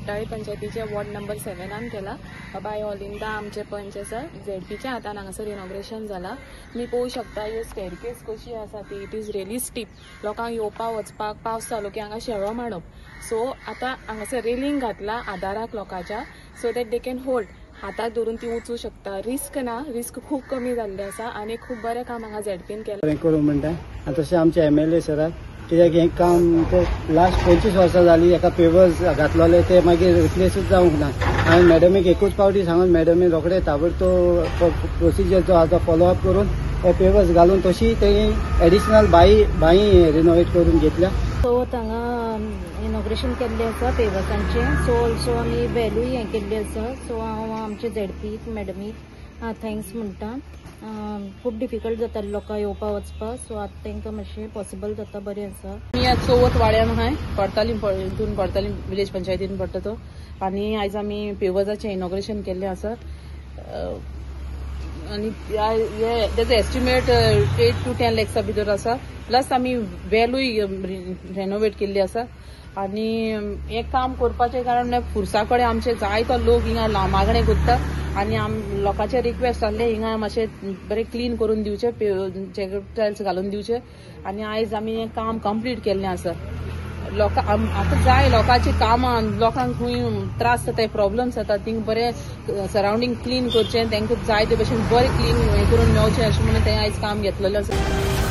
कुट्टाळे पंचायतीचे ward number 7 केला. बाय ऑलिंदा आमचे पंच आसा, झेडपीच्या हातान हांगासर इनॉग्रेशन जाला. तुमी पळोवंक शकता ही स्टेरकेस कशी आसा ती. It is really steep. लोकांक येवपाक वचपाक पावस जालो की हांगा शेळो मांडप. सो आतां हांगासर रेलिंग घातला आदाराक लोकांच्या, so that they can hold, हाताक धरून ती वचूं शकता. रिस्क ना, रिस्क खूब कमी जाल्ले आसा आनी खूब बरें काम हांगा झेडपीन केलां. करूं म्हणटा आनी तशें आमचे MLA सराक, कित्याक हें काम लास्ट 25 वर्सां जाली एका पेवर्स घातलेले ते मागीर रिप्लेसूच जावंक ना. हांवें मॅडमीक एकूच पावटी सांगून मॅडमीन रोखडे ताबडतो प्रोसिजर जो आसा फॉलोअप करून हे पेवर्स घालून तशी तेणी एडिशनल बांय रिनोवेट करून घेतल्या. सो हांगा इनॉग्रेशन केल्लें आसा पेवर्सांचें. सो ऑल्सो आमी वेलूय हें केल्लें आसा. सो हांव आमचे झेडपीक मॅडमीक thanks म्हणटा. खूब डिफिकल्ट जातालें लोकांक येवपा वचपाक, सो आतां तांकां मातशें पॉसिबल जाता, बरें आसा. आमी आज चवथ वाड्यान आहाय, कोर्तालीम हितून कोर्तालीम विलेज पंचायतीन पडटा तो. आनी आयज आमी पेवर्साचें इनॉग्रेशन केल्लें आसा. आनी तेजो एस्टिमेट 8 to 10 लॅक्सा भितर आसा. प्लस आमी वेलूय रेनोवेट केल्ली आसा. आनी हें काम करपाचें कारण पुरसा कडेन आमचे जायतो लोक हिंगा मागणें करता आनी लोकांचे रिक्वेस्ट आसले हिंगा मातशें बरें क्लीन करून दिवचें, टायल्स घालून दिवचे. आनी आयज आमी हें काम कंप्लीट केल्लें आसा. लोकां आतां जाय लोकांची कामां, लोकांक खंय त्रास जाता, प्रॉब्लम्स जाता, थिंग बरें सरावंडींग क्लीन करचें, तांकां जाय ते भशेन बरें क्लीन हें करून मेवचें अशें म्हणून तें आयज काम घेतलेलें आसा.